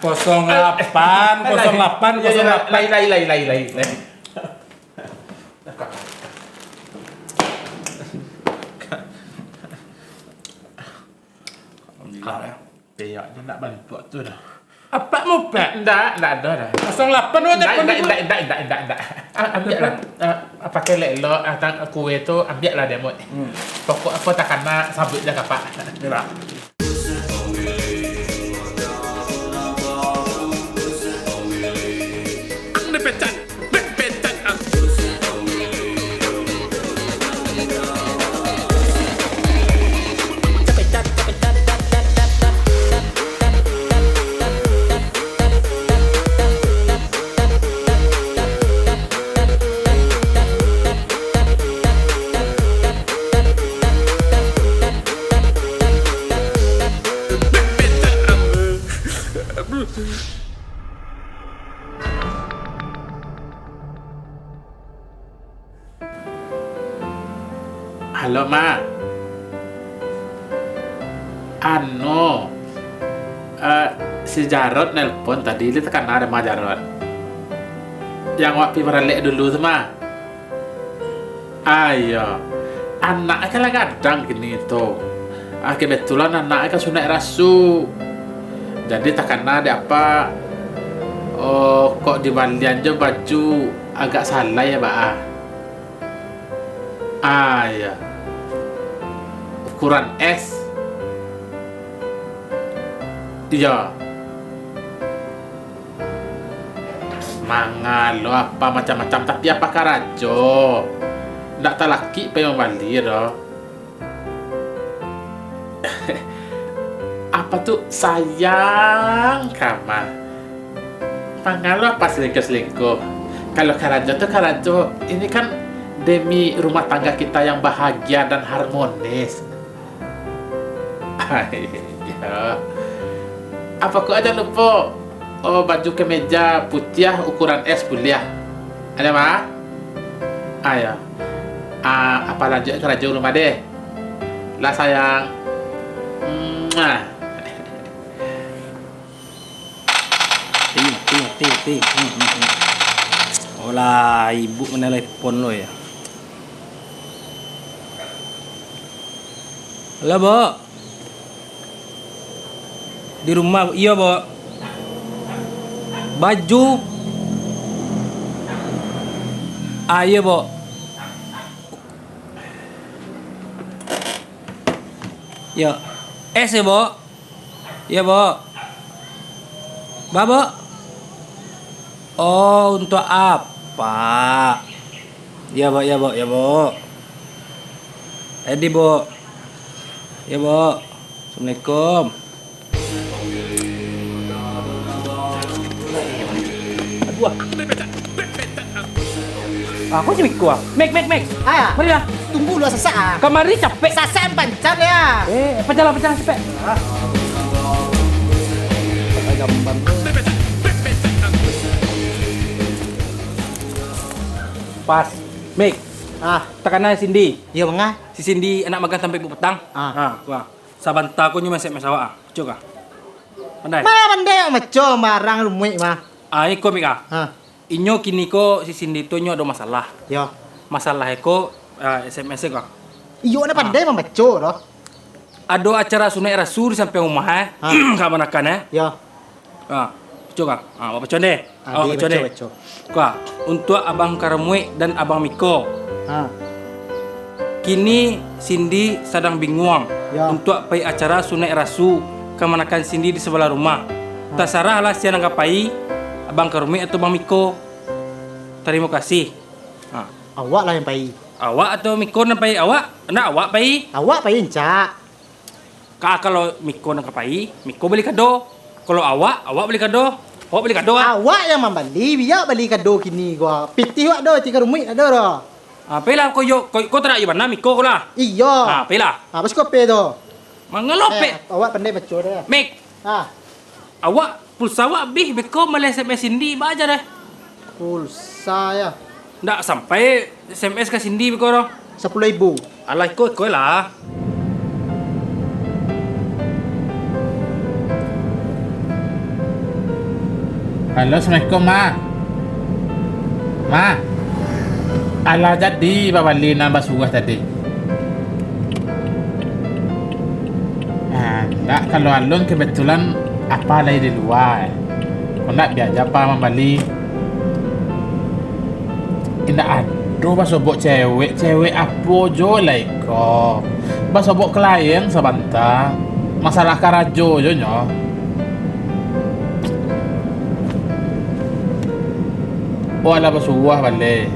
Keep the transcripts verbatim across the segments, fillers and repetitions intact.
Kosong lapan, kosong lapan, kosong lapan. Lai, lai, lai, lai, lai, lai. Alhamdulillah, yo. Peyak je nak bantuak tu dah. Apak mau pek? Ndak, ndak ado dah. Kosong lapan tu. Ndak, telepon ndak, dulu. Ndak, ndak, ndak, ndak, ndak. Ah, ambiaklah. Apak? Ah, pakai lelok, ah, tang-, kue tu, ambiaklah dia, Mut. Hmm. Pokok apo takana, sabuik je ka apak. Iyolah. Ang dipecat, dipecat ang. Halo, Ma. Anu, eh, si Jarot nelpon tadi, lai takana dek Ma Jarot. Yang wak pi baralek dulu tu, Ma. Ah, iyo. Anak kan lah gadang kini tu. Ah, kebetulan anak kan sunaik rasu. Jadi takana dek apak, oh, kok dibalian jo baju agak salai, Bak, ah. Ah, iyo. Ukuran S. Iyo. Manga lo apak macam-macam, tapi apak karajo. Ndak talakik pai mambali doh. Apak tu sayang ka mah. Manga lo apak selingkuh-selingkuh. Kalau karajo tu karajo, ini kan demi rumah tangga kita yang bahagia dan harmonis. Iyo. Apak kok jan lupo, oh, baju kemeja putiah ukuran S buliah. Ado, Ma? Ayo. Ah, apak lanjuik karajo rumah deh. Lah, sayang. Muah. Ting, ting, ting, ting. Hmm, hmm, hmm. Olah, ibu manelepon lo yo. Halo, Bok. Di rumah, iyo, Bok. Baju. Ah, iyo, Bok. Yo. Es yo, Bok? Yo, Bok. Ba, Bok? Oh, untuak apak? Yo, Bok, yo, Bok, yo, Bok. Edi, Bok. Yo, Bok. Assalamualaikum. Aduh, ah. Aku cuma ikut, ah. Mek, Mek, Mek. Ayah. Marilah. Tunggu lu, sasak, ah. Kamari capek. Sasak pancan, ya. Eh, pancanlah, pancanlah, capek. Ah. Pas. Mek. Ah. Takana Cindy. Iyo, manga. Si Cindy anak magang tampek Ibu patang. Ah. Ha, wah. Sabanta ko nyo mesek mesawak, ah. Cubo ka. Pandai? Ma pandai awak maco, barang rumuik mah. Ah, iko, Mik, ah. Ha. Inyo kini ko si Cindy tu nyo ado masalah. Yo. Masalah iko, ah, S M S ko. Iyo, nak pandai mambaco doh. Ado acara sunaik rasu di sampiang rumah, eh. Ha. Kamanakan, eh. Yo. Ha, baco ka? Ha, awak baco deh. Ah, awak baco, baco deh. Baco. Ka, untuak Abang Karamuik dan Abang Miko. Ha. Kini Cindy sadang binguang, ya, untuak pai acara sunaik rasu kamanakan Cindy di sabalah rumah. Ha. Tasarahlah sia nan ka pai, Abang Karamuik atau Abang Miko. Tarimo kasih. Ha. Awak lah yang pai. Awak atau Miko nan pai? Awak? Ndak, awak pai. Awak pai, Encak. Ka, kalau Miko nan ka pai, Miko bali kado. Kalau awak, awak bali kado. Awak bali kado, ah. Awak yang mambali, bia bali kado kini ko. Pitih awak do, tika rumuik ado do. Ah, pailah ko yo, ko, ko tarak yo bana Miko ko lah. Iyo. Ah, pailah. Ah, pas ko pe tu. Mangalo pe? Eh, awak pandai baco deh. Mik. Ah. Awak, pulsa awak abih, beko maleh S M S Cindy, ba aja deh. Pulsa, ya? Ndak sampai S M S ka Cindy beko doh. Sapuluah ribu. Alah, iko, iko lah. Halo, assalamualaikum, Ma. Ma. Alah jadi babali nan basuah tadi? Ah, ndak, kalau alun kebetulan apa lai di lua. Kok ndak bia ja apa mambali. Indak ado basobok cewek, cewek apo jo lai ko. Basobok klien sabanta. Masalah karajo jo nyo. Oh, alah basuah baleh.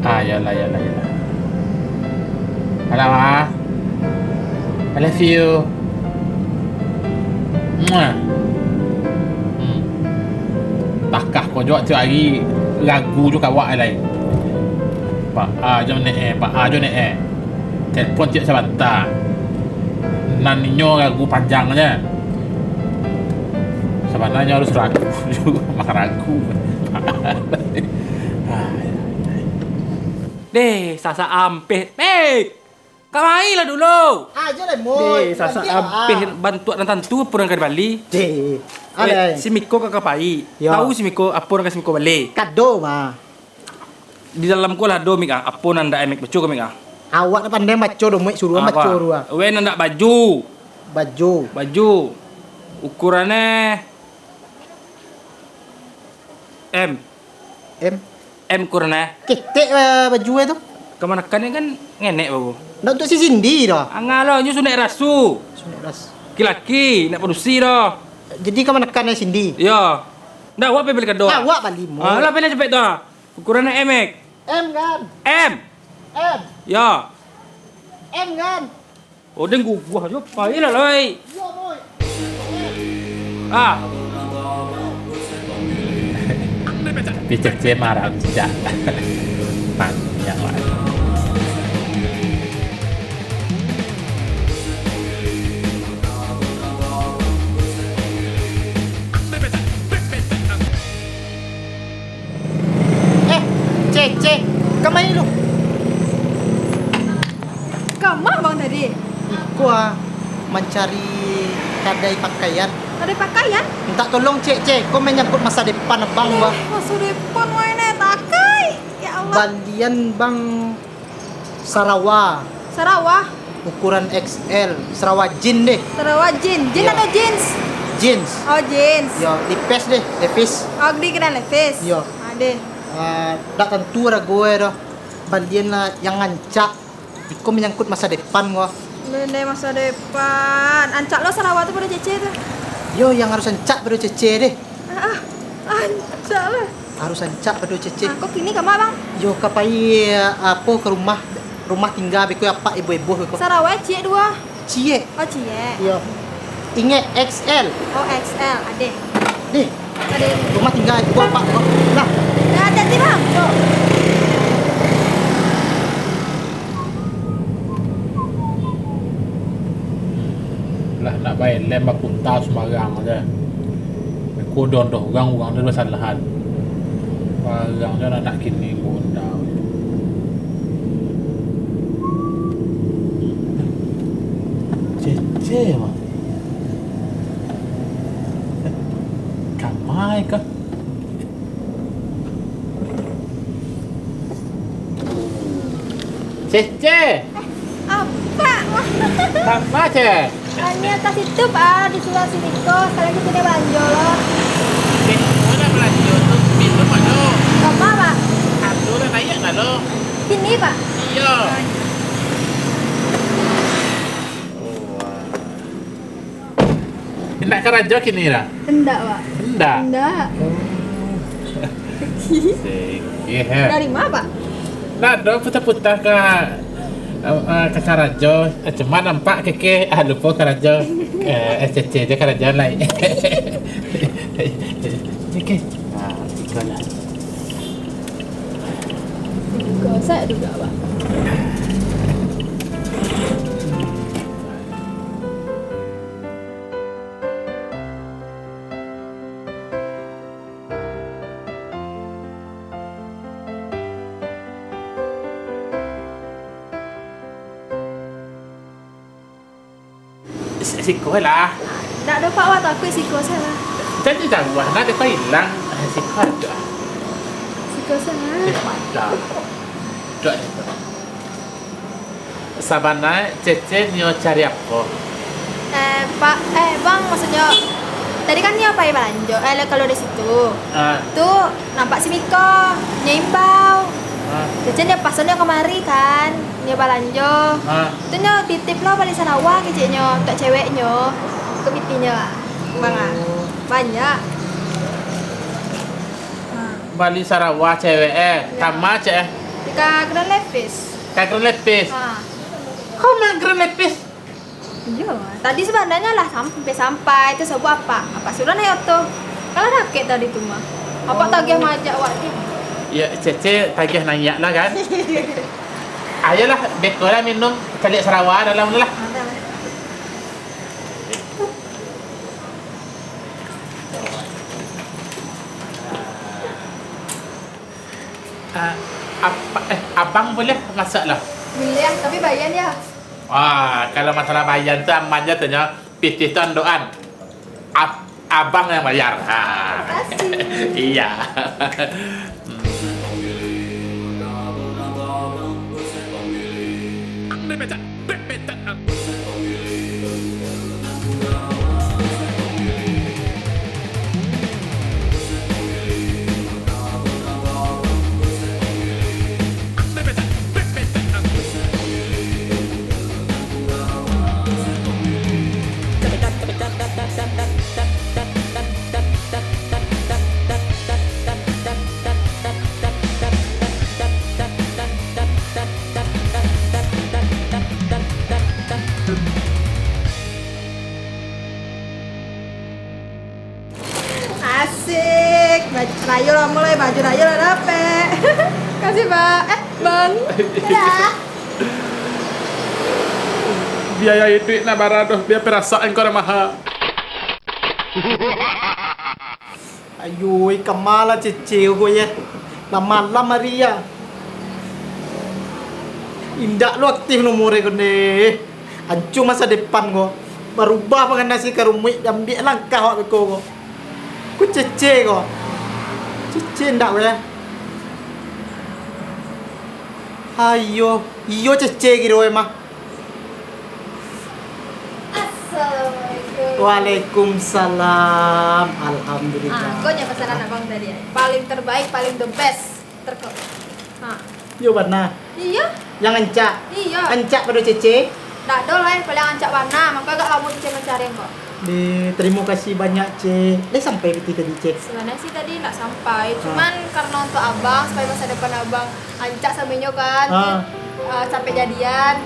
Ah, iyolah, iyolah, iyolah. Alah, Ma. I love you. Muah. Hmm. Takah ko jo tiok ari ragu jo ka awak lai. Baa jo nek eh, baa jo nek eh. Telepon tiok sabanta. Nan inyo ragu panjang se. Sabananyo harus ragu juo, maragu. Deh, Sasak Ampeh. Hei! Kamarilah dulu! Ajo lai, Mul. Deh, Sasak Ampeh, bantuak nan tantu apo nan ka dibali? Deh, si Miko ka, ka pai. Yo. Tau si Miko, apo nan ka si Miko bali? Kado, mah. Di dalam ko lah ado, Mik, ah. Apo nan ndak, Mik? Baco ko, Mik, ah. Awak ndak pandai baco doh, Mik. Suruah baco dulu, ah. Weh, nan ndak baju. Baju. Baju. Ukurannyo M. M. M ukurannyo. Ketek, ah, baju e tu. Kamanakan kan ngenek, baru. Ndak untuak si Cindy doh. Angah lo, nyo sunek rasu. Sunek rasu. Laki-laki, ndak padusi doh. Jadi kamanakan Cindy? Yo. Ndak, awak pai bali kado. Awak bali, Mul. Ah, lah, pai lah capek tu, ah. Ukuran M, Mek? M kan? M. M. Yo. M kan? Oh, den guguah jo, pailah, Loi. Yo, boy. Ah. Tapi Cece mah rancak. Panjang lah. Eh, Cece, kama lu? Kama, Bang, tadi? Iko, ah, mancari kadai pakaian. Kadai pakaian? Minta tolong, Cek, Cek. Ko manyangkut masa depan Abang, Bang. Eh, masa depan, wai, ne, takai. Ya Allah. Balian Bang sarawa. Sarawa? Ukuran X L. Sarawa jin deh. Sarawa jin. Jin atau jeans? Jeans. Oh, jeans. Yo, Levi's deh, Levi's. Oh, di kedai Levi's? Yo. Ah, deh. Ah, ndak tantu harago e doh. Balian lah yang rancak. Iko manyangkut masa depan ko. Lele, masa depan. Rancak lo sarawa tu pado Cece tu. Yo, yang harus rancak pado Cece deh. Ah, ah, rancak lah. Harus rancak pado Cece. Ah, kok kini kama, Bang? Yo, ka pai, apo, ka rumah, rumah tingga beko apak ibo-ibo beko. Sarawa ciek duo. Ciek. Oh, ciek. Yo. Ingek X L. Oh, X L, adeh. Nih. Adeh. Rumah tingga ibo apak ko. Nah. Nah, hati-hati, Bang. Yo. Lah, nak bae lem bakunta sumbarang aja. Beko doh urang, urang tu basalahan. Urang tu anak kini gondang. Cece mah. Kamai kah? Cece! Eh, apak? Kama, Ce? Hanya ka situ, Pak, di sulah siko, sakalian kito balanjo lo. Eh, ma balanjo tu, minum ado. Kama, Pak? Ado lah, naik ka lo. Kini, Pak? Iyo. Indak karajo kini lah? Indak, Pak. Indak? Indak. Oh. Singkih, eh. Dari ma, Pak? Ndak ado, puta-puta ka, eh, eh, ka karajo. Eh, cuma nampak keke, ah, lupo karajo. Eh, S C C je karajo lai. Oke. Nah, iko lah. Iko, saya juga, Pak. Si-, siko lah. Ndak ado, Pak, wah, takuik siko sajo lah. Jadi jauah, nah, dia ilang. Eh, siko ado. Siko sana. Eh, mantap. Dok itu. Sabana Cece nio cari apo? Eh, Pak, eh, Bang, maksudnyo, tadi kan nio pai balanjo, eh, kalau di situ. Ah. Tu, nampak si Miko, nyo imbau. Ah. Cece nio pasan nio kamari kan, nio balanjo. Ah. Tu nyo titip lo bali sarawa keceknyo, untuak ceweknyo. Ko pitinyo lah, Bang, ah. Oh. Banyak. Ah. Bali sarawa cewek, eh. Yo. Kama, Cek, eh? Ka Grand Levis. Ka Grand Levis? Ha. Kau main Grand Levis? Iyo, tadi sabananyo lah sampai-sampai, tu sabuik apak. Apak suruah naiak oto. Kalau dakek tadi tu mah. Apak tagih maajak awak tu. Yo, Cece tagih naiak lah kan? Ayolah, beko lah minum, caliak sarawa dalam tu lah. Ada lah. Ah, apa, eh, abang boleh masuk lah? Boleh, tapi bayar ya. Ah, kalau masalah bayar tu aman je tu nyo. Pitih tu andokan. Ab-, abang yang bayar. Ha. Terima kasih. Iya. Asik, baju rayo lamo lai, baju rayo lah dapek. Kasih, Pak. Eh, Bang. Dadah. Biaya iduik nak bara doh, biaya perasaan kau dah maha. Ayo, oi, kama lah Cece ko ye. Lah malam ari ya. Indak lo aktif nomor e ko ne. Ancu masa depan ko. Barubah pangana si karumuik, ambiak langkah awak beko ko. Ko Cece ko. Cece ndak weh. Ayo, iyo Cece kiro e mah. Assalamualaikum. Waalaikumsalam. Alhamdulillah. Ah, ko nyo pasanan abang tadi, eh. Paling terbaik, paling the best. Terko-, ha. Yo bana. Iyo. Yang ancak. Iyo. Ancak pado Cece. Dak ado lain, paling ancak bana, mako agak lamo Cece mancari ko. Di, terimo kasih banyak, Cek. Lai sampai pitih tadi, Cek? Sabananyo sih tadi ndak sampai, ha, cuman karena untuk abang, supaya masa depan abang ancak samonyo kan, ha, eh, sampai jadian.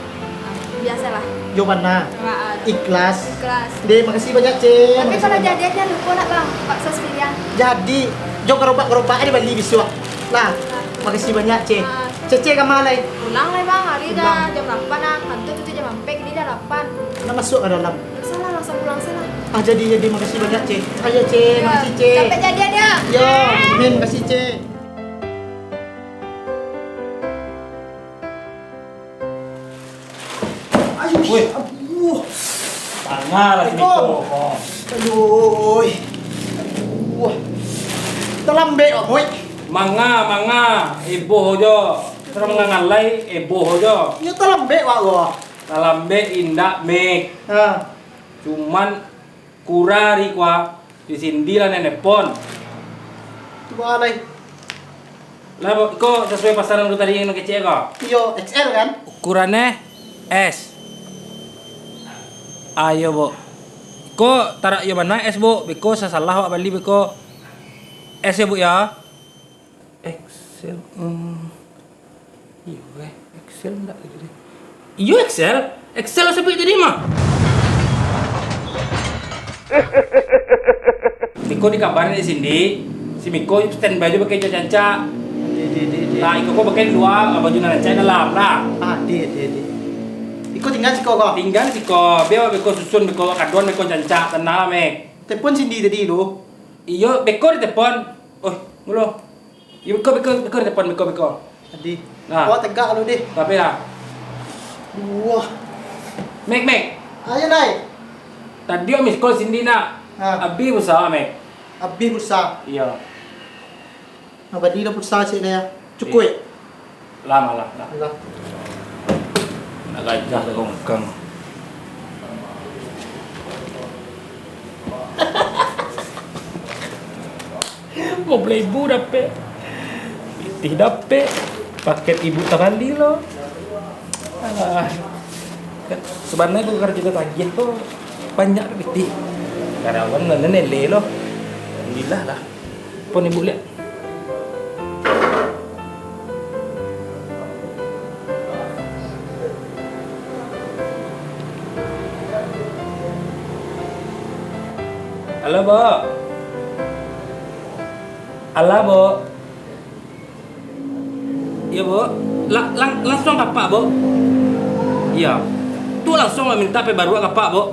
Biasalah. Jo bana. Wah, ikhlas. Ikhlas. Deh, makasih banyak, Cek. Tapi makasih kalau banyak. Jadian jangan lupa nak, Bang. Bakso sendirian. Jadi, jo gerobak-gerobak aja bali bisuak. Lah, makasih banyak, Cek. Ah. Cece ka ma lai? Pulang lai, Bang. Hari dah jam lapan lah. Kantor tutup jam ampek, ini dah lapan. Nak masuk ka dalam? Ndak usah lah, langsung pulang saja lah. Ah, jadi, jadi. Makasih banyak, Cek. Ayo, Cek. Iya. Makasih, Cek. Sampai jadian, ya. Yo, amin. Makasih, Cek. Ayuh, woi. Aduh. Tangalah sini. Assalamualaikum. Aduh. Aduh. Talambek, Wak Muik. Manga, manga. Eboh jo. Terus mangangalai, eboh jo. Yo talambek, Wak, Wak. Talambek indak, Mek. Ha. Cuman Kura ari ko, di Cindy lah nan nelpon. Tu baa lai? Lah, iko sasuai pasanan ko tadi nan kecek ko? Iyo, X L kan? Ukurannyo S. Ayo, Buk. Iko tarak iyo bana S, Buk. Beko sasalah awak bali beko. S yo, Buk, yo. X L, hmm. Iyo, eh, X L ndak tadi deh. Iyo, X L. X L sabuik tadi mah. Miko dikabari dek Cindy, si Miko standby jo pakai ijau cancak. Di, di, di, di. Lah, iko ko pakai di lua, baju nan rancak dalam lah. Ah, di, di, di. Iko tingga siko ko? Tingga siko. Bia beko susun, beko kaduan, beko cancak, tanang lah, Mek. Telepon Cindy tadi tu. Iyo, beko ditelepon. Oh, mulo. Yo, beko, beko, beko, di depan, beko, beko. Adi. Nah. Awak tegak lu, Dih. Tapi lah. Wah. Mek, Mek. Ayo, Dai. Tadi awak miss call Cindy, nak. Ha. Abih pulsa, Mek. Abih pulsa. Iyo. Nah, bali lah pulsa ciek dah, yo. Cukuik? Iyo. Lah, lah, lah. Lah. Nak gajah tu kongkang. Dua puluah ribu dapek. Pitih dapek. Paket ibu tabali lo. Alah. Kan, sabananyo ko karajo tagiah ko banyak pitih. Karyawan nan nele lo. Alhamdulillah lah. Pon ibu liak. Halo, Bok. Alah, Bok. Iyo, Bok. La-, lang-, langsuang ka Apak, Bok. Iyo. Tu langsuang mintak P baru ka Apak, Bok.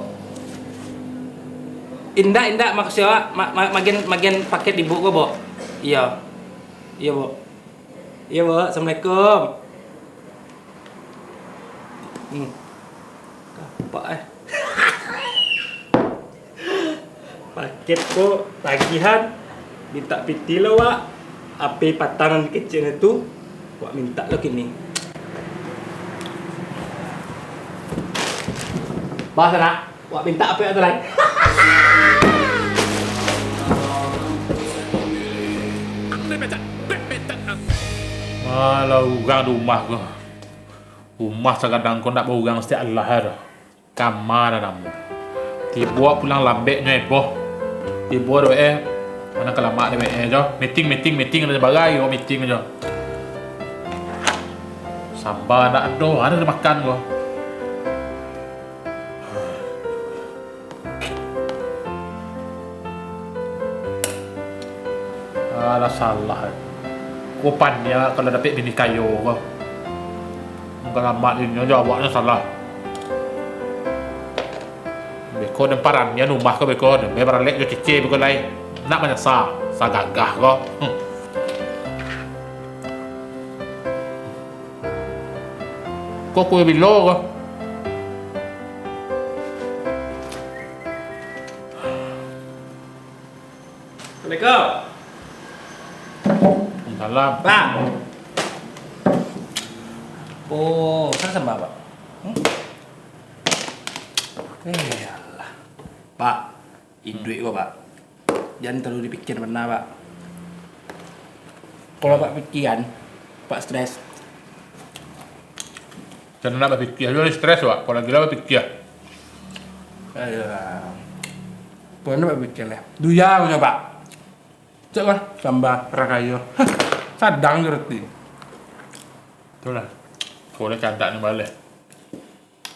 Indak, indak, makasih awak. Ma-, ma-, magian, magian paket di Bok ko, Bok. Iyo. Iyo, Bok. Iyo, Bok. Assalamualaikum. Hmm. Apak, eh. Paket ko tagihan, mintak pitih lo, Wak. Ape patang nan kecek tu, Wak mintak lo kini. Bah, sanak, Wak mintak ape tu lai? Malah urang di rumah ko. Rumah sagadang ko ndak baurang satiok alah doh. Kama nan namo. Tibo pulang lambek nyo heboh. Tibo dek e, mano ka lamak dek e jo. Meeting, meeting, meeting, ado bagai ko meeting jo. Samba ndak ado, mano ka makan ko. Alah, salah. Ko paniang kalau dapek bini kayo ko. Mun ka lamak inyo jo awaknyo salah. Beko den paranian rumah ko beko, den baralek jo cece beko lai. Nak manyasa, sagagah ko. Hmm. Ko kue bilo ko. Assalamualaikum. Salam. Pak. Oh, salam, Pak. Hmm? Eh, alah. Pak, iduik ko, Pak. Jan talalu dipikia bana, Pak. Kalau Pak pikian, Pak stres. Jan nak bapikia, jan stres, Pak. Kalau gila bapikia. Ayolah. Pokoknya Pak pikia lah. Duya punya, Pak. Cek lah, tambah rakayo. Hah, sadang je roti. Itulah. Boleh kandak ni balik.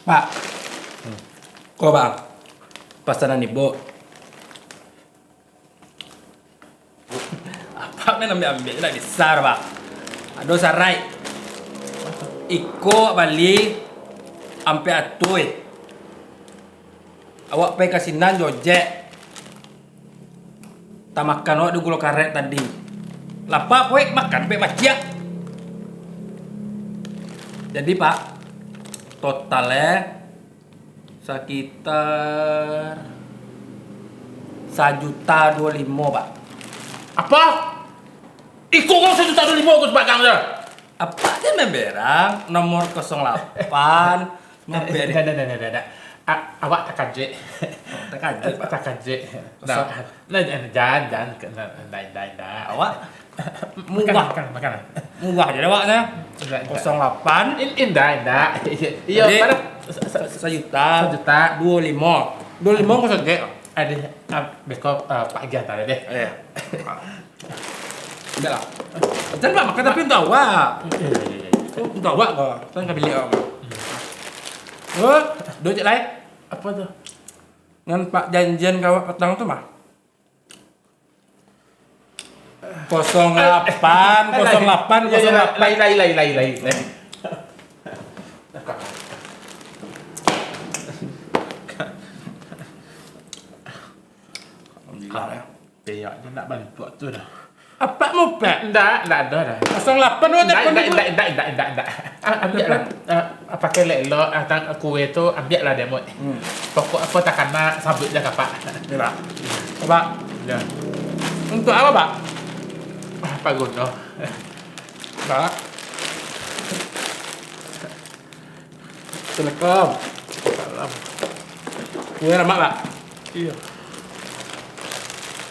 Pak. Hmm. Ko, Pak. Pasanan ibu. Apak main ambiak-ambiak je lah, bisa, Pak. Ado sarai. Iko bali ampek atuih. Awak pai ka sinan jo ojek. Tamakan awak di gulo karek tadi. Lapa puek makan pek maciak. Jadi, Pak, total, eh, Sakitar sajuta duo limo, Pak. Apa? Iko ko sajuta duo limo ko sabatang je. Apak je memberang nomor kosong lapan, memberi. Dah, dah, dah, dah, dah, dah. A-, awak takajik. Takajik, Pak. Takajik. Kosong. Nah, nah, jan, jan, jan, nah, nah, nah, nah. Awak Murah. Makan, makan, makan. Murah je awaknyo. Indak, indak. Kosong lapan. In-, indak, indak. Iyo, jadi, pada sa-, sa-, sa-, sajuta. Sajuta. Duo limo. Duo limo ko sagek. Ado, ah, beko, ah, Pak Gia tadi deh. Iyo. Indak lah. Jan lah makan tapi untuak awak. Iyo, iyo, iyo, iyo. Untuak awak ko. Jan ka bilik awak. Hmm. Oh, duo cek lai. Apo tu? Nan Pak janjian ka awak patang tu mah. Kosong lapan, kosong lapan, kosong lapan. Lai, lai, lai, lai, lai. Alhamdulillah, ya. Pihak je nak bantuak tu dah. Apak mupek? Ndak, ndak ado dah. Kosong lapan tu ndak, ndak, ndak, ndak, ndak, ndak. Ah, ambiaklah. Ah, pakai elok-elok, ah, tang-, kue tu ambiaklah dek Mut. Hmm. Pokok apo takana, sabuik je ka Apak. Iyolah. Apak. Yo. Untuak apo, Pak? Ah, Pak Gono. Pak. Assalamualaikum. Salam. Iyo, lamak, Pak. Iyo.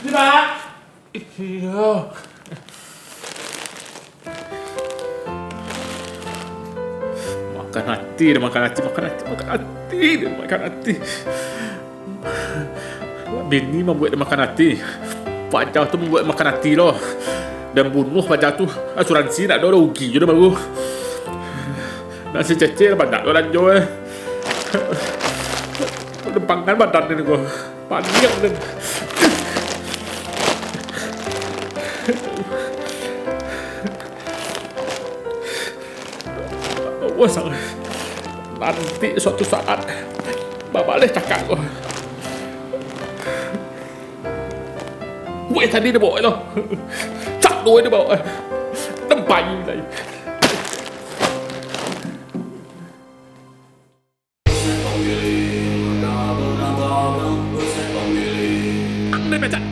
Sini, Pak. Iyo. Makan ati, makan ati, makan ati, makan ati, makan ati. Bini mambuek den makan ati. Paja tu mambuek makan ati lo. Den bunuah paja tu, asuransi ndak ado, rugi jo den baru. Nan si Cece banyak lo balanjo, eh. Den pangan badan den ko. Paniang den. Wah, sangat. Nanti suatu saat, babaleh cakak ko. Weh, tadi den baok lo. Cak doh den baok. Tempai lai. Ang den pacak.